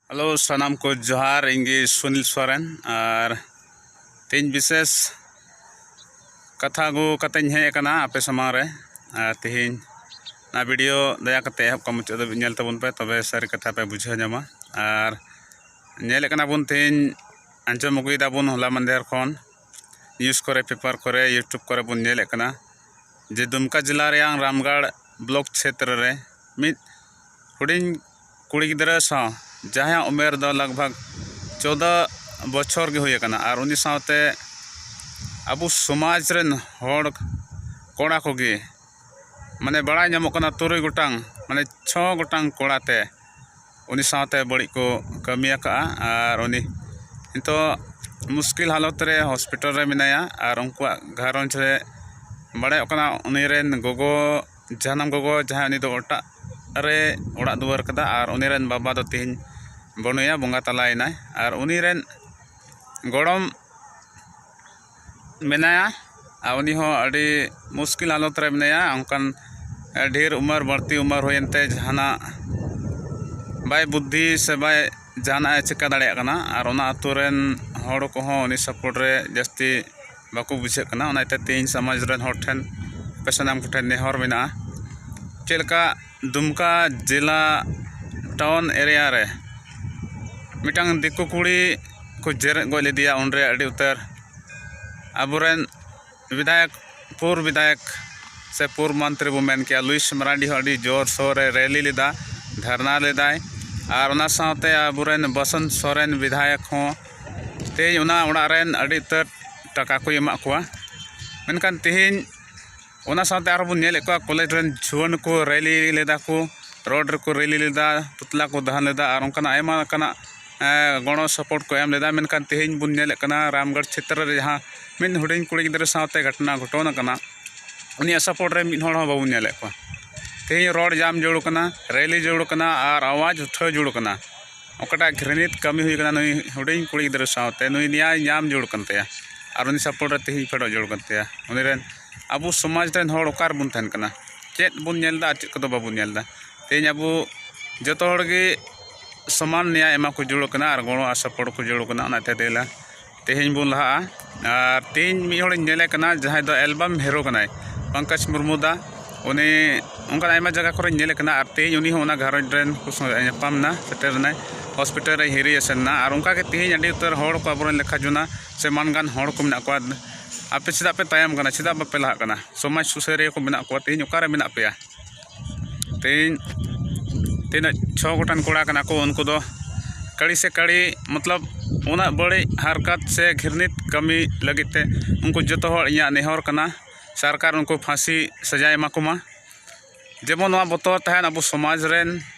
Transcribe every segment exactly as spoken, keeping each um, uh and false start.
Hello, ᱥᱟᱱᱟᱢ ᱠᱚ ᱡᱚᱦᱟᱨ᱾ ᱤᱧ ᱜᱮ ᱥᱩᱱᱤᱞ ᱥᱚᱨᱮᱱ, ᱟᱨ ᱛᱮᱦᱮᱧ ᱵᱤᱥᱮᱥ ᱠᱟᱛᱷᱟ ᱟᱹᱜᱩ ᱠᱟᱛᱮᱧ ᱦᱮᱡ ᱟᱠᱟᱱᱟ ᱟᱯᱮ ᱥᱟᱢᱟᱝ ᱨᱮ᱾ ᱟᱨ ᱛᱮᱦᱮᱧ ᱚᱱᱟ ᱵᱷᱤᱰᱤᱭᱳ ᱫᱟᱭᱟ ᱠᱟᱛᱮ ᱮᱦᱚᱵ ᱠᱷᱚᱱ ᱢᱩᱪᱟᱹᱫ ᱫᱷᱟᱹᱵᱤᱡ ᱧᱮᱞ ᱛᱟᱵᱚᱱ ᱯᱮ, ᱛᱚᱵᱮ ᱥᱟᱹᱨᱤ ᱠᱟᱛᱷᱟ ᱯᱮ ᱵᱩᱡᱷᱟᱹᱣ ᱧᱟᱢᱟ᱾ ᱟᱨ ᱧᱮᱞᱮᱫ ᱠᱟᱱᱟ ᱵᱚᱱ, ᱛᱮᱦᱮᱧ ᱟᱸᱡᱚᱢ ᱟᱹᱜᱩᱭᱮᱫᱟ ᱵᱚᱱ ᱦᱚᱞᱟ ᱢᱟᱫᱷᱮᱨ ᱠᱷᱚᱱ, ᱱᱤᱭᱩᱡᱽ ᱠᱚᱨᱮ, ᱯᱮᱯᱟᱨ ᱠᱚᱨᱮ, ᱭᱩᱴᱩᱵᱽ ᱠᱚᱨᱮ ᱵᱚᱱ ᱧᱮᱞᱮᱫ ᱠᱟᱱᱟ ᱡᱮ ᱫᱩᱢᱠᱟ ᱡᱮᱞᱟ ᱨᱮᱭᱟᱝ ᱨᱟᱢᱜᱟᱲ ᱵᱞᱚᱠ ᱪᱷᱮᱛᱨᱚ ᱨᱮ ᱢᱤᱫ ᱦᱩᱰᱤᱧ ᱠᱩᱲᱤ ᱜᱤᱫᱽᱨᱟᱹ ᱥᱟᱶ, ᱡᱟᱦᱟᱸᱭᱟᱜ ᱩᱢᱮᱨ ᱫᱚ ᱞᱟᱜᱽ ᱵᱷᱟᱜᱽ ᱪᱳᱫᱫᱳ ᱵᱚᱪᱷᱚᱨ ᱜᱮ ᱦᱩᱭ ᱟᱠᱟᱱᱟ, ᱟᱨ ᱩᱱᱤ ᱥᱟᱶᱛᱮ ᱟᱵᱚ ᱥᱚᱢᱟᱡᱽ ᱨᱮᱱ ᱦᱚᱲ ᱠᱚᱲᱟ ᱠᱚᱜᱮ, ᱢᱟᱱᱮ, ᱵᱟᱲᱟᱭ ᱧᱟᱢᱚᱜ ᱠᱟᱱᱟ ᱛᱩᱨᱩᱭ ᱜᱚᱴᱟᱝ, ᱢᱟᱱᱮ, ᱪᱷᱚ ᱜᱚᱴᱟᱝ ᱠᱚᱲᱟ ᱛᱮ ᱩᱱᱤ ᱥᱟᱶᱛᱮ ᱵᱟᱹᱲᱤᱡ ᱠᱚ ᱠᱟᱹᱢᱤ ᱟᱠᱟᱫᱼᱟ᱾ ᱟᱨ ᱩᱱᱤ ᱱᱤᱛᱚᱜ ᱢᱩᱥᱠᱤᱞ ᱦᱟᱞᱚᱛ ᱨᱮ ᱦᱚᱥᱯᱤᱴᱟᱞ ᱨᱮ ᱢᱮᱱᱟᱭᱟ᱾ ᱟᱨ ᱩᱱᱠᱩᱣᱟᱜ ᱜᱷᱟᱨᱚᱸᱡᱽ ᱨᱮ ᱵᱟᱲᱟᱭᱚᱜ ᱠᱟᱱᱟ, ᱩᱱᱤ ᱨᱮᱱ ᱜᱚᱜᱚ, ᱡᱟᱱᱟᱢ ᱜᱚᱜᱚ, ᱡᱟᱦᱟᱸᱭ, ᱩᱱᱤ ᱫᱚ ᱮᱴᱟᱜ ᱨᱮ ᱚᱲᱟᱜ ᱫᱩᱣᱟᱹᱨ ᱠᱟᱫᱟ, ᱟᱨ ᱩᱱᱤ ᱨᱮᱱ ᱵᱟᱵᱟ ᱫᱚ ᱛᱮᱦᱮᱧ ᱵᱟᱹᱱᱩᱭᱟ, ᱵᱚᱸᱜᱟ ᱛᱟᱞᱟᱭᱮᱱᱟᱭ᱾ ᱟᱨ ᱩᱱᱤ ᱨᱮᱱ ᱜᱚᱲᱚᱢ ᱢᱮᱱᱟᱭᱟ, ᱟᱨ ᱩᱱᱤ ᱦᱚᱸ ᱟᱹᱰᱤ ᱢᱩᱥᱠᱤᱞ ᱦᱟᱞᱚᱛ ᱨᱮ ᱢᱮᱱᱟᱭᱟ᱾ ᱚᱱᱠᱟᱱ ᱰᱷᱮᱨ ᱩᱢᱮᱨ, ᱵᱟᱹᱲᱛᱤ ᱩᱢᱮᱨ ᱦᱩᱭᱮᱱ ᱛᱮ ᱡᱟᱦᱟᱱᱟᱜ ᱵᱟᱭ ᱵᱩᱫᱽᱫᱷᱤ ᱥᱮ ᱵᱟᱭ ᱡᱟᱦᱟᱱᱟᱜ ᱮ ᱪᱤᱠᱟᱹ ᱫᱟᱲᱮᱭᱟᱜ ᱠᱟᱱᱟ᱾ ᱟᱨ ᱚᱱᱟ ᱟᱹᱛᱩ ᱨᱮᱱ ᱦᱚᱲ ᱠᱚᱦᱚᱸ ᱩᱱᱤ ᱥᱟᱯᱳᱨᱴ ᱨᱮ ᱡᱟᱹᱥᱛᱤ ᱵᱟᱠᱚ ᱵᱩᱡᱷᱟᱹᱜ ᱠᱟᱱᱟ᱾ ᱚᱱᱟ ᱤᱭᱟᱹᱛᱮ ᱛᱮᱦᱮᱧ ᱥᱚᱢᱟᱡᱽ ᱨᱮᱱ ᱦᱚᱲ ᱴᱷᱮᱱ, ᱟᱯᱮ ᱥᱟᱱᱟᱢ ᱠᱚᱴᱷᱮᱱ ᱱᱮᱦᱚᱨ ᱢᱮᱱᱟᱜᱼᱟ, ᱪᱮᱫ ᱞᱮᱠᱟ ᱫᱩᱢᱠᱟ ᱡᱮᱞᱟ ᱴᱟᱣᱩᱱ ᱮᱨᱤᱭᱟ ᱨᱮ ᱢᱤᱫᱴᱟᱝ ᱫᱤᱠᱩ ᱠᱩᱲᱤ ᱠᱚ ᱡᱮᱨᱮᱫ ᱜᱚᱡ ᱞᱮᱫᱮᱭᱟ, ᱩᱱᱨᱮ ᱟᱹᱰᱤ ᱩᱛᱟᱹᱨ ᱟᱵᱚᱨᱮᱱ ᱵᱤᱫᱷᱟᱭᱚᱠ, ᱯᱩᱨ ᱵᱤᱫᱷᱟᱭᱚᱠ ᱥᱮ ᱯᱩᱨ ᱢᱚᱱᱛᱨᱤ ᱵᱚ ᱢᱮᱱ ᱠᱮᱭᱟ, ᱞᱩᱭᱤᱥ ᱢᱟᱨᱟᱱᱰᱤ ᱦᱚᱸ ᱟᱹᱰᱤ ᱡᱳᱨ ᱥᱳᱨ ᱮ ᱨᱮᱞᱤ ᱞᱮᱫᱟ, ᱫᱷᱟᱨᱱᱟ ᱞᱮᱫᱟᱭ᱾ ᱟᱨ ᱚᱱᱟ ᱥᱟᱶᱛᱮ ᱟᱵᱚᱨᱮᱱ ᱵᱚᱥᱚᱱᱛ ᱥᱚᱨᱮᱱ ᱵᱤᱫᱷᱟᱭᱚᱠ ᱦᱚᱸ ᱛᱮᱦᱮᱧ ᱚᱱᱟ ᱚᱲᱟᱜ ᱨᱮᱱ ᱟᱹᱰᱤ ᱩᱛᱟᱹᱨ ᱴᱟᱠᱟ ᱠᱚ ᱮᱢᱟᱜ ᱠᱚᱣᱟ᱾ ᱢᱮᱱᱠᱷᱟᱱ ᱛᱮᱦᱮᱧ ᱚᱱᱟ ᱥᱟᱶᱛᱮ ᱟᱨᱦᱚᱸ ᱵᱚᱱ ᱧᱮᱞᱮᱫ ᱠᱚᱣᱟ, ᱠᱚᱞᱮᱡᱽ ᱨᱮᱱ ᱡᱩᱣᱟᱹᱱ ᱠᱚ ᱨᱮᱞᱤ ᱞᱮᱫᱟ ᱠᱚ, ᱨᱳᱰ ᱨᱮᱠᱚ ᱨᱮᱞᱤ ᱞᱮᱫᱟ, ᱯᱩᱛᱞᱟ ᱠᱚ ᱫᱟᱦᱱ ᱞᱮᱫᱟ, ᱟᱨ ᱚᱱᱠᱟᱱᱟᱜ ᱟᱭᱢᱟ ᱞᱮᱠᱟᱱᱟᱜ, ᱮᱸ, ᱜᱚᱲᱚ ᱥᱟᱯᱳᱨᱴ ᱠᱚ ᱮᱢ ᱞᱮᱫᱟ᱾ ᱢᱮᱱᱠᱷᱟᱱ ᱛᱮᱦᱮᱧ ᱵᱚᱱ ᱧᱮᱞᱮᱫ ᱠᱟᱱᱟ, ᱨᱟᱢᱜᱚᱲ ᱪᱷᱮᱛᱨᱚ ᱨᱮ ᱡᱟᱦᱟᱸ ᱢᱤᱫ ᱦᱩᱰᱤᱧ ᱠᱩᱲᱤ ᱜᱤᱫᱽᱨᱟᱹ ᱥᱟᱶᱛᱮ ᱜᱷᱚᱴᱚᱱᱟ ᱜᱷᱚᱴᱟᱣ ᱟᱠᱟᱱᱟ, ᱩᱱᱤᱭᱟᱜ ᱥᱟᱯᱳᱨᱴ ᱨᱮ ᱢᱤᱫ ᱦᱚᱲ ᱦᱚᱸ ᱵᱟᱵᱚᱱ ᱧᱮᱞᱮᱫ ᱠᱚᱣᱟ᱾ ᱛᱮᱦᱮᱧ ᱨᱚᱲ ᱡᱟᱢ ᱡᱟᱹᱨᱩᱲ ᱠᱟᱱᱟ, ᱨᱮᱞᱤ ᱡᱟᱹᱨᱩᱲ ᱠᱟᱱᱟ, ᱟᱨ ᱟᱣᱟᱡᱽ ᱩᱴᱷᱟᱹᱣ ᱡᱟᱹᱨᱩᱲ ᱠᱟᱱᱟ᱾ ᱚᱠᱟᱴᱟᱜ ᱜᱷᱨᱤᱱᱤᱛ ᱠᱟᱹᱢᱤ ᱦᱩᱭ ᱠᱟᱱᱟ ᱱᱩᱭ ᱦᱩᱰᱤᱧ ᱠᱩᱲᱤ ᱜᱤᱫᱽᱨᱟᱹ ᱥᱟᱶᱛᱮ, ᱱᱩᱭ ᱱᱮᱭᱟᱭ ᱧᱟᱢ ᱡᱟᱹᱨᱩᱲ ᱠᱟᱱ ᱛᱟᱭᱟ᱾ ᱟᱨ ᱩᱱᱤ ᱥᱟᱯᱳᱨᱴ ᱨᱮ ᱛᱮᱦᱮᱧ ᱯᱷᱮᱰᱚᱜ ᱡᱟᱹᱨᱩᱲ ᱠᱟᱱ ᱛᱟᱭᱟ᱾ ᱩᱱᱤ ᱨᱮᱱ, ᱟᱵᱚ ᱥᱚᱢᱟᱡᱽ ᱨᱮᱱ ᱦᱚᱲ ᱚᱠᱟ ᱨᱮᱵᱚᱱ ᱛᱟᱦᱮᱱ ᱠᱟᱱᱟ? ᱪᱮᱫ ᱵᱚᱱ ᱧᱮᱞ ᱮᱫᱟ ᱟᱨ ᱪᱮᱫ ᱠᱚᱫᱚ ᱵᱟᱵᱚᱱ ᱧᱮᱞ ᱮᱫᱟ? ᱛᱮᱦᱮᱧ ᱟᱵᱚ ᱡᱚᱛᱚ ᱦᱚᱲ ᱜᱮ ᱥᱚᱢᱟᱱ ᱱᱮᱭᱟᱭ ᱮᱢᱟ ᱠᱚ ᱡᱟᱹᱨᱩᱲ ᱠᱟᱱᱟ ᱟᱨ ᱜᱚᱲᱚ ᱟᱨ ᱥᱟᱯᱚᱨᱴ ᱠᱚ ᱡᱟᱹᱨᱩᱲ ᱠᱟᱱᱟ᱾ ᱚᱱᱟᱛᱮ ᱫᱮᱞᱟ ᱛᱮᱦᱮᱧ ᱵᱚᱱ ᱞᱟᱦᱟᱜᱼᱟ᱾ ᱟᱨ ᱛᱮᱦᱮᱧ ᱢᱤᱫ ᱦᱚᱲᱤᱧ ᱧᱮᱞᱮ ᱠᱟᱱᱟ, ᱡᱟᱦᱟᱸᱭ ᱫᱚ ᱮᱞᱵᱟᱢ ᱦᱤᱨᱳ ᱠᱟᱱᱟᱭ, ᱯᱚᱝᱠᱚᱡᱽ ᱢᱩᱨᱢᱩ ᱫᱟ᱾ ᱩᱱᱤ ᱚᱱᱠᱟᱱ ᱟᱭᱢᱟ ᱡᱟᱭᱜᱟ ᱠᱚᱨᱮᱧ ᱧᱮᱞᱮ ᱠᱟᱱᱟ᱾ ᱟᱨ ᱛᱮᱦᱮᱧ ᱩᱱᱤ ᱦᱚᱸ ᱚᱱᱟ ᱜᱷᱟᱨᱚᱸᱡᱽ ᱨᱮᱱ ᱠᱚ ᱥᱚᱸᱜᱮ ᱧᱟᱯᱟᱢ ᱮᱱᱟ, ᱥᱮᱴᱮᱨ ᱮᱱᱟᱭ, ᱦᱚᱥᱯᱤᱴᱟᱞ ᱨᱮ ᱦᱤᱨᱤ ᱮ ᱥᱮᱱ ᱮᱱᱟ᱾ ᱟᱨ ᱚᱱᱠᱟ ᱜᱮ ᱛᱮᱦᱮᱧ ᱟᱹᱰᱤ ᱩᱛᱟᱹᱨ ᱦᱚᱲ ᱠᱚ ᱟᱵᱚᱨᱮᱱ ᱞᱮᱠᱷᱟ ᱡᱚᱱᱟ ᱥᱮ ᱢᱟᱱᱜᱟᱱ ᱦᱚᱲ ᱠᱚ ᱢᱮᱱᱟᱜ ᱠᱚᱣᱟ᱾ ᱟᱯᱮ ᱪᱮᱫᱟᱜ ᱯᱮ ᱛᱟᱭᱚᱢ ᱠᱟᱱᱟ? ᱪᱮᱫᱟᱜ ᱵᱟᱯᱮ ᱞᱟᱦᱟᱜ ᱠᱟᱱᱟ? ᱥᱚᱢᱟᱡᱽ ᱥᱩᱥᱟᱹᱨᱤᱭᱟᱹ ᱠᱚ ᱢᱮᱱᱟᱜ ᱠᱚᱣᱟ, ᱛᱮᱦᱮᱧ ᱚᱠᱟᱨᱮ ᱢᱮᱱᱟᱜ ᱯᱮᱭᱟ? ᱛᱮᱦᱮᱧ ᱛᱤᱱᱟᱹᱜ ᱪᱷᱚ ᱜᱚᱴᱟᱝ ᱠᱚᱲᱟ ᱠᱟᱱᱟ ᱠᱚ, ᱩᱱᱠᱩ ᱫᱚ ᱠᱟᱹᱲᱤ ᱥᱮ ᱠᱟᱹᱲᱤ, ᱢᱚᱛᱞᱚᱵ, ᱩᱱᱟᱹᱜ ᱵᱟᱹᱲᱤᱡ ᱦᱟᱨᱠᱟᱛ ᱥᱮ ᱜᱷᱤᱨᱱᱤᱛ ᱠᱟᱹᱢᱤ ᱞᱟᱹᱜᱤᱫ ᱛᱮ ᱩᱱᱠᱩ ᱡᱚᱛᱚ ᱦᱚᱲ ᱤᱧᱟᱹᱜ ᱱᱮᱦᱚᱨ ᱠᱟᱱᱟ, ᱥᱚᱨᱠᱟᱨ ᱩᱱᱠᱩ ᱯᱷᱟᱸᱥᱤ ᱥᱟᱡᱟᱭ ᱮᱢᱟ ᱠᱚᱢᱟ᱾ ᱡᱮᱢᱚᱱ ᱱᱚᱣᱟ ᱵᱚᱛᱚᱨ ᱛᱟᱦᱮᱱ ᱟᱵᱚ ᱥᱚᱢᱟᱡᱽ ᱨᱮᱱ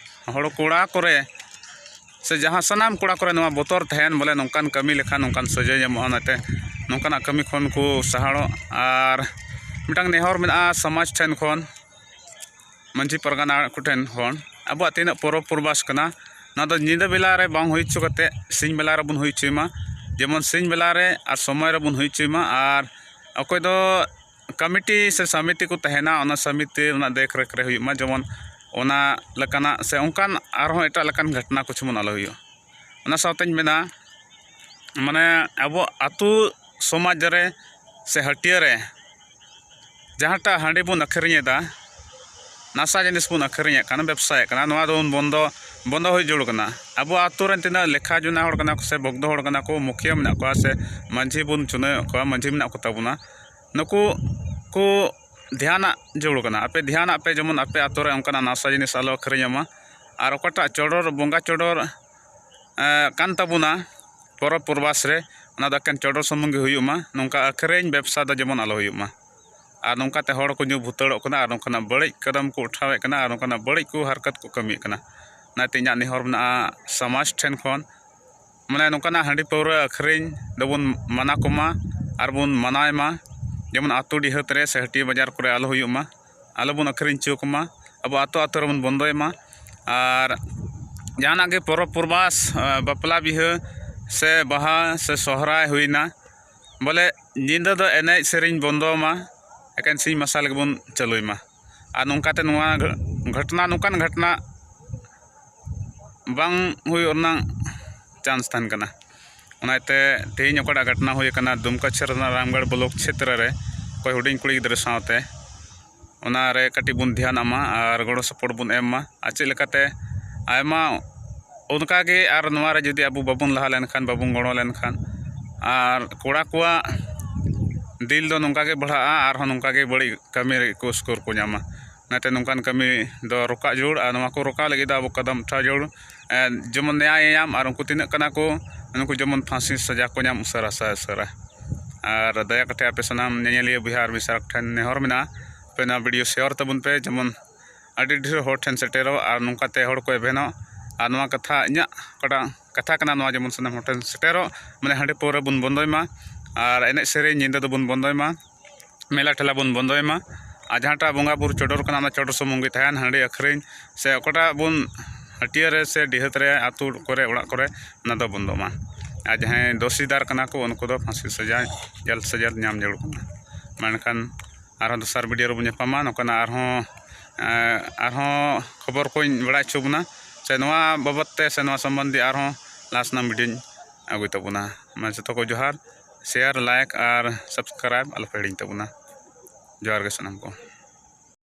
ᱦᱚᱲ ᱠᱚᱲᱟ ᱠᱚᱨᱮ ᱥᱮ ᱡᱟᱦᱟᱸ ᱥᱟᱱᱟᱢ ᱠᱚᱲᱟ ᱠᱚᱨᱮ ᱱᱚᱣᱟ ᱵᱚᱛᱚᱨ ᱛᱟᱦᱮᱱ, ᱵᱚᱞᱮ ᱱᱚᱝᱠᱟᱱ ᱠᱟᱹᱢᱤ ᱞᱮᱠᱷᱟᱱ ᱱᱚᱝᱠᱟᱱ ᱥᱟᱹᱡᱟᱹᱭ ᱧᱟᱢᱚᱜᱼᱟ᱾ ᱚᱱᱟᱛᱮ ᱱᱚᱝᱠᱟᱱᱟᱜ ᱠᱟᱹᱢᱤ ᱠᱷᱚᱱ ᱠᱚ ᱥᱟᱦᱟᱲᱚᱜ᱾ ᱟᱨ ᱢᱤᱫᱴᱟᱝ ᱱᱮᱦᱚᱨ ᱢᱮᱱᱟᱜᱼᱟ ᱥᱚᱢᱟᱡᱽ ᱴᱷᱮᱱ ᱠᱷᱚᱱ, ᱢᱟᱹᱡᱷᱤ ᱯᱟᱨᱜᱟᱱᱟ ᱠᱚᱴᱷᱮᱱ ᱠᱷᱚᱱ, ᱟᱵᱚᱣᱟᱜ ᱛᱤᱱᱟᱹᱜ ᱯᱚᱨᱚᱵᱽ ᱯᱚᱨᱵᱟᱥ ᱠᱟᱱᱟ, ᱱᱚᱣᱟ ᱫᱚ ᱧᱤᱫᱟᱹ ᱵᱮᱞᱟ ᱨᱮ ᱵᱟᱝ ᱦᱩᱭ ᱦᱚᱪᱚ ᱠᱟᱛᱮ ᱥᱤᱧ ᱵᱮᱞᱟ ᱨᱮᱵᱚᱱ ᱦᱩᱭ ᱦᱚᱪᱚᱭ ᱢᱟ᱾ ᱡᱮᱢᱚᱱ ᱥᱤᱧ ᱵᱮᱞᱟ ᱨᱮ ᱟᱨ ᱥᱚᱢᱚᱭ ᱨᱮᱵᱚᱱ ᱦᱩᱭ ᱦᱚᱪᱚᱭ ᱢᱟ᱾ ᱟᱨ ᱚᱠᱚᱭ ᱫᱚ ᱠᱚᱢᱤᱴᱤ ᱥᱮ ᱥᱚᱢᱤᱛᱤ ᱠᱚ ᱛᱟᱦᱮᱱᱟ, ᱚᱱᱟ ᱥᱚᱢᱤᱛᱤ ᱨᱮᱱᱟᱜ ᱫᱮᱠᱷ ᱨᱮᱠᱷ ᱨᱮ ᱦᱩᱭᱩᱜ ᱢᱟ, ᱡᱮᱢᱚᱱ ᱚᱱᱟ ᱞᱮᱠᱟᱱᱟᱜ ᱥᱮ ᱚᱱᱠᱟᱱ ᱟᱨᱦᱚᱸ ᱮᱴᱟᱜ ᱞᱮᱠᱟᱱ ᱜᱷᱚᱴᱚᱱᱟ ᱠᱚ ᱡᱮᱢᱚᱱ ᱟᱞᱚ ᱦᱩᱭᱩᱜ᱾ ᱚᱱᱟ ᱥᱟᱶᱛᱮᱧ ᱢᱮᱱᱟ, ᱢᱟᱱᱮ ᱟᱵᱚ ᱟᱹᱛᱩ ᱥᱚᱢᱟᱡᱽ ᱨᱮ ᱥᱮ ᱦᱟᱹᱴᱤᱭᱟᱹ ᱨᱮ ᱡᱟᱦᱟᱸᱴᱟᱜ ᱦᱟᱺᱰᱤ ᱵᱚᱱ ᱟᱹᱠᱷᱨᱤᱧᱮᱫᱟ, ᱱᱟᱥᱟ ᱡᱤᱱᱤᱥ ᱵᱚᱱ ᱟᱹᱠᱷᱨᱤᱧᱮᱫ ᱠᱟᱱᱟ, ᱵᱮᱵᱽᱥᱟᱭᱮᱫ ᱠᱟᱱᱟ, ᱱᱚᱣᱟ ᱫᱚᱵᱚᱱ ᱵᱚᱱᱫᱚ, ᱵᱚᱱᱫᱚ ᱦᱩᱭ ᱡᱟᱹᱨᱩᱲ ᱠᱟᱱᱟ᱾ ᱟᱵᱚ ᱟᱹᱛᱩ ᱨᱮᱱ ᱛᱤᱱᱟᱹᱜ ᱞᱮᱠᱷᱟ ᱡᱚᱱᱟ ᱦᱚᱲ ᱠᱟᱱᱟ ᱠᱚ ᱥᱮ ᱵᱚᱜᱽᱫᱚ ᱦᱚᱲ ᱠᱟᱱᱟ ᱠᱚ, ᱢᱩᱠᱷᱤᱭᱟᱹ ᱢᱮᱱᱟᱜ ᱠᱚᱣᱟ ᱥᱮ ᱢᱟᱹᱡᱷᱤ ᱵᱚᱱ ᱪᱩᱱᱟᱹᱣᱮᱫ ᱠᱚᱣᱟ, ᱢᱟᱹᱡᱷᱤ ᱢᱮᱱᱟᱜ ᱠᱚ ᱛᱟᱵᱚᱱᱟ, ᱱᱩᱠᱩ ᱠᱚ ᱫᱷᱮᱭᱟᱱᱟᱜ ᱡᱟᱹᱨᱩᱲ ᱠᱟᱱᱟ᱾ ᱟᱯᱮ ᱫᱷᱮᱭᱟᱱᱟᱜ ᱯᱮ, ᱡᱮᱢᱚᱱ ᱟᱯᱮ ᱟᱹᱛᱩ ᱨᱮ ᱚᱱᱠᱟᱱᱟᱜ ᱱᱟᱥᱟ ᱡᱤᱱᱤᱥ ᱟᱞᱚ ᱟᱹᱠᱷᱨᱤᱧᱚᱜ ᱢᱟ᱾ ᱟᱨ ᱚᱠᱟᱴᱟᱜ ᱪᱚᱰᱚᱨ, ᱵᱚᱸᱜᱟ ᱪᱚᱰᱚᱨ, ᱮ, ᱠᱟᱱ ᱛᱟᱵᱚᱱᱟ ᱯᱚᱨᱚᱵᱽ ᱯᱚᱨᱵᱟᱥ ᱨᱮ, ᱚᱱᱟ ᱫᱚ ᱮᱠᱮᱱ ᱪᱚᱰᱚᱨ ᱥᱩᱢᱩᱝ ᱜᱮ ᱦᱩᱭᱩᱜ ᱢᱟ, ᱱᱚᱝᱠᱟ ᱟᱹᱠᱷᱨᱤᱧ ᱵᱮᱵᱽᱥᱟ ᱫᱚ ᱡᱮᱢᱚᱱ ᱟᱞᱚ ᱦᱩᱭᱩᱜ ᱢᱟ᱾ ᱟᱨ ᱱᱚᱝᱠᱟᱛᱮ ᱦᱚᱲ ᱠᱚ ᱧᱩ ᱵᱷᱩᱛᱟᱹᱲᱚᱜ ᱠᱟᱱᱟ ᱟᱨ ᱱᱚᱝᱠᱟᱱᱟᱜ ᱵᱟᱹᱲᱤᱡ ᱠᱟᱫᱟᱢ ᱠᱚ ᱩᱴᱷᱟᱣᱮᱫ ᱠᱟᱱᱟ ᱟᱨ ᱱᱚᱝᱠᱟᱱᱟᱜ ᱵᱟᱹᱲᱤᱡ ᱠᱚ ᱦᱟᱨᱠᱟᱛ ᱠᱚ ᱠᱟᱹᱢᱤᱭᱮᱫ ᱠᱟᱱᱟ᱾ ᱚᱱᱟᱛᱮ ᱤᱧᱟᱹᱜ ᱱᱮᱦᱚᱨ ᱢᱮᱱᱟᱜᱼᱟ ᱥᱚᱢᱟᱡᱽ ᱴᱷᱮᱱ ᱠᱷᱚᱱ, ᱢᱟᱱᱮ ᱱᱚᱝᱠᱟᱱᱟᱜ ᱦᱟᱺᱰᱤ ᱯᱟᱹᱣᱨᱟᱹ ᱟᱹᱠᱷᱨᱤᱧ ᱫᱚᱵᱚᱱ ᱢᱟᱱᱟ ᱠᱚᱢᱟ ᱟᱨ ᱵᱚᱱ ᱢᱟᱱᱟᱭ ᱢᱟ, ᱡᱮᱢᱚᱱ ᱟᱹᱛᱩ ᱰᱤᱦᱟᱹᱛ ᱨᱮ ᱥᱮ ᱦᱟᱹᱴᱤᱭᱟᱹ ᱵᱟᱡᱟᱨ ᱠᱚᱨᱮ ᱟᱞᱚ ᱦᱩᱭᱩᱜ ᱢᱟ, ᱟᱞᱚ ᱵᱚᱱ ᱟᱹᱠᱷᱨᱤᱧ ᱦᱚᱪᱚ ᱠᱚᱢᱟ, ᱟᱵᱚ ᱟᱹᱛᱩ ᱟᱹᱛᱩ ᱨᱮᱵᱚᱱ ᱵᱚᱱᱫᱚᱭ ᱢᱟ᱾ ᱟᱨ ᱡᱟᱦᱟᱱᱟᱜ ᱜᱮ ᱯᱚᱨᱚᱵᱽ ᱯᱚᱨᱵᱟᱥ, ᱵᱟᱯᱞᱟ ᱵᱤᱦᱟᱹ ᱥᱮ ᱵᱟᱦᱟ ᱥᱮ ᱥᱚᱦᱨᱟᱭ ᱦᱩᱭᱱᱟ, ᱵᱚᱞᱮ ᱧᱤᱫᱟᱹ ᱫᱚ ᱮᱱᱮᱡ ᱥᱮᱨᱮᱧ ᱵᱚᱱᱫᱚ ᱢᱟ, ᱮᱠᱮᱱ ᱥᱤᱧ ᱢᱟᱨᱥᱟᱞ ᱜᱮᱵᱚᱱ ᱪᱟᱹᱞᱩᱭ ᱢᱟ᱾ ᱟᱨ ᱱᱚᱝᱠᱟᱛᱮ ᱱᱚᱣᱟ ᱜᱷᱚᱴᱚᱱᱟ, ᱱᱚᱝᱠᱟᱱ ᱜᱷᱚᱴᱚᱱᱟ ᱵᱟᱝ ᱦᱩᱭᱩᱜ ᱨᱮᱱᱟᱜ ᱪᱟᱱᱥ ᱛᱟᱦᱮᱱ ᱠᱟᱱᱟ᱾ ᱚᱱᱟᱛᱮ ᱛᱮᱦᱮᱧ ᱚᱠᱟᱴᱟᱜ ᱜᱷᱚᱴᱚᱱᱟ ᱦᱩᱭ ᱟᱠᱟᱱᱟ ᱫᱩᱢᱠᱟ ᱪᱷᱮᱨᱱᱟ ᱨᱟᱢᱜᱟᱲ ᱵᱞᱚᱠ ᱪᱷᱮᱛᱨᱚ ᱨᱮ, ᱚᱠᱚᱭ ᱦᱩᱰᱤᱧ ᱠᱩᱲᱤ ᱜᱤᱫᱽᱨᱟᱹ ᱥᱟᱶᱛᱮ, ᱚᱱᱟ ᱨᱮ ᱠᱟᱹᱴᱤᱡ ᱵᱚᱱ ᱫᱷᱮᱭᱟᱱᱟᱜ ᱢᱟ ᱟᱨ ᱜᱚᱲᱚ ᱥᱚᱯᱚᱦᱚᱫ ᱵᱚᱱ ᱮᱢ ᱢᱟ᱾ ᱟᱨ ᱪᱮᱫ ᱞᱮᱠᱟᱛᱮ ᱟᱭᱢᱟ ᱚᱱᱠᱟ ᱜᱮ ᱟᱨ ᱱᱚᱣᱟ ᱨᱮ ᱡᱩᱫᱤ ᱟᱵᱚ ᱵᱟᱵᱚᱱ ᱞᱟᱦᱟ ᱞᱮᱱᱠᱷᱟᱱ, ᱵᱟᱵᱚᱱ ᱜᱚᱲᱚ ᱞᱮᱱᱠᱷᱟᱱ, ᱟᱨ ᱠᱚᱲᱟ ᱠᱚᱣᱟᱜ ᱫᱤᱞ ᱫᱚ ᱱᱚᱝᱠᱟ ᱜᱮ ᱵᱟᱲᱦᱟᱜᱼᱟ, ᱟᱨᱦᱚᱸ ᱱᱚᱝᱠᱟ ᱜᱮ ᱵᱟᱹᱲᱤᱡ ᱠᱟᱹᱢᱤ ᱨᱮ ᱠᱚ ᱥᱩᱠᱩᱨ ᱠᱚ ᱧᱟᱢᱟ᱾ ᱚᱱᱟᱛᱮ ᱱᱚᱝᱠᱟᱱ ᱠᱟᱹᱢᱤ ᱫᱚ ᱨᱚᱠᱟᱜ ᱡᱟᱹᱨᱩᱲ, ᱟᱨ ᱱᱚᱣᱟ ᱠᱚ ᱨᱚᱠᱟᱣ ᱞᱟᱹᱜᱤᱫ ᱫᱚ ᱟᱵᱚ ᱠᱚᱫᱚᱢ ᱩᱴᱷᱟᱹᱣ ᱡᱟᱹᱨᱩᱲ᱾ ᱮᱸ, ᱡᱮᱢᱚᱱ ᱱᱮᱭᱟᱭ ᱧᱟᱢ, ᱟᱨ ᱩᱱᱠᱩ ᱛᱤᱱᱟᱹᱜ ᱠᱟᱱᱟ ᱠᱚ, ᱩᱱᱠᱩ ᱡᱮᱢᱚᱱ ᱯᱷᱟᱸᱥᱤ ᱥᱟᱡᱟ ᱠᱚ ᱧᱟᱢ ᱩᱥᱟᱹᱨᱟ ᱥᱮ ᱩᱥᱟᱹᱨᱟ᱾ ᱟᱨ ᱫᱟᱭᱟ ᱠᱟᱛᱮ ᱟᱯᱮ ᱥᱟᱱᱟᱢ ᱧᱮᱧᱮᱞᱤᱭᱟᱹ ᱵᱚᱭᱦᱟ ᱟᱨ ᱢᱤᱥᱨᱟ ᱠᱚ ᱴᱷᱮᱱ ᱱᱮᱦᱚᱨ ᱢᱮᱱᱟᱜᱼᱟ, ᱟᱯᱮ ᱱᱚᱣᱟ ᱵᱷᱤᱰᱤᱭᱳ ᱥᱮᱭᱟᱨ ᱛᱟᱵᱚᱱ ᱯᱮ, ᱡᱮᱢᱚᱱ ᱟᱹᱰᱤ ᱰᱷᱮᱨ ᱦᱚᱲ ᱴᱷᱮᱱ ᱥᱮᱴᱮᱨᱚᱜ ᱟᱨ ᱱᱚᱝᱠᱟᱛᱮ ᱦᱚᱲ ᱠᱚ ᱮᱵᱷᱮᱱᱚᱜ᱾ ᱟᱨ ᱱᱚᱣᱟ ᱠᱟᱛᱷᱟ, ᱤᱧᱟᱹᱜ ᱚᱠᱟᱴᱟᱜ ᱠᱟᱛᱷᱟ ᱠᱟᱱᱟ, ᱱᱚᱣᱟ ᱡᱮᱢᱚᱱ ᱥᱟᱱᱟᱢ ᱦᱚᱲ ᱴᱷᱮᱱ ᱥᱮᱴᱮᱨᱚᱜ, ᱢᱟᱱᱮ ᱦᱟᱺᱰᱤ ᱯᱟᱹᱣᱨᱟᱹ ᱵᱚᱱ ᱵᱚᱱᱫᱚᱭ ᱢᱟ, ᱟᱨ ᱮᱱᱮᱡ ᱥᱮᱨᱮᱧ ᱧᱤᱫᱟᱹ ᱫᱚᱵᱚᱱ ᱵᱚᱱᱫᱚᱭ ᱢᱟ, ᱢᱮᱞᱟ ᱴᱷᱮᱞᱟ ᱵᱚᱱ ᱵᱚᱱᱫᱚᱭ ᱢᱟ᱾ ᱟᱨ ᱡᱟᱦᱟᱸᱴᱟᱜ ᱵᱚᱸᱜᱟ ᱵᱩᱨᱩ ᱪᱚᱰᱚᱨ ᱠᱟᱱᱟ, ᱚᱱᱟ ᱪᱚᱰᱚᱨ ᱥᱩᱢᱩᱝ ᱜᱮ ᱛᱟᱦᱮᱱ᱾ ᱦᱟᱺᱰᱤ ᱟᱹᱠᱷᱨᱤᱧ ᱥᱮ ᱚᱠᱟᱴᱟᱜ ᱵᱚᱱ ᱦᱟᱹᱴᱭᱟᱹ ᱨᱮ ᱥᱮ ᱰᱤᱦᱟᱹᱛ ᱨᱮ, ᱟᱹᱛᱩ ᱠᱚᱨᱮ, ᱚᱲᱟᱜ ᱠᱚᱨᱮ, ᱚᱱᱟ ᱫᱚ ᱵᱚᱱᱫᱚᱜ ᱢᱟ᱾ ᱟᱨ ᱡᱟᱦᱟᱸᱭ ᱫᱳᱥᱤᱫᱟᱨ ᱠᱟᱱᱟ ᱠᱚ, ᱩᱱᱠᱩ ᱫᱚ ᱯᱷᱟᱸᱥᱤ ᱥᱟᱡᱟ, ᱡᱮᱞ ᱥᱟᱡᱟ ᱧᱟᱢ ᱡᱟᱹᱨᱩᱲ ᱠᱟᱱᱟ᱾ ᱢᱟ ᱮᱱᱠᱷᱟᱱ ᱟᱨᱦᱚᱸ ᱫᱚᱥᱟᱨ ᱵᱷᱤᱰᱤᱭᱳ ᱨᱮᱵᱚᱱ ᱧᱟᱯᱟᱢᱟ᱾ ᱱᱚᱝᱠᱟᱱᱟᱜ ᱟᱨᱦᱚᱸ, ᱮᱸ, ᱟᱨᱦᱚᱸ ᱠᱷᱚᱵᱚᱨ ᱠᱚᱧ ᱵᱟᱲᱟᱭ ᱦᱚᱪᱚ ᱵᱚᱱᱟ, ᱥᱮ ᱱᱚᱣᱟ ᱵᱟᱵᱚᱫ ᱛᱮ ᱥᱮ ᱱᱚᱣᱟ ᱥᱚᱢᱵᱚᱱᱫᱷᱤ ᱟᱨᱦᱚᱸ ᱞᱟᱦᱟ ᱥᱮᱱᱟᱜ ᱵᱷᱤᱰᱤᱭᱳᱧ ᱟᱹᱜᱩᱭ ᱛᱟᱵᱚᱱᱟ᱾ ᱢᱟ ᱡᱚᱛᱚ ᱠᱚ ᱡᱚᱦᱟᱨ, ᱥᱮᱭᱟᱨ, ᱞᱟᱭᱤᱠ ᱟᱨ ᱥᱟᱵᱥᱠᱨᱟᱭᱤᱵ ᱟᱞᱚᱯᱮ ᱦᱤᱲᱤᱧ ᱛᱟᱵᱚᱱᱟ᱾ ᱡᱚᱦᱟᱨ ᱜᱮ ᱥᱟᱱᱟᱢ ᱠᱚ᱾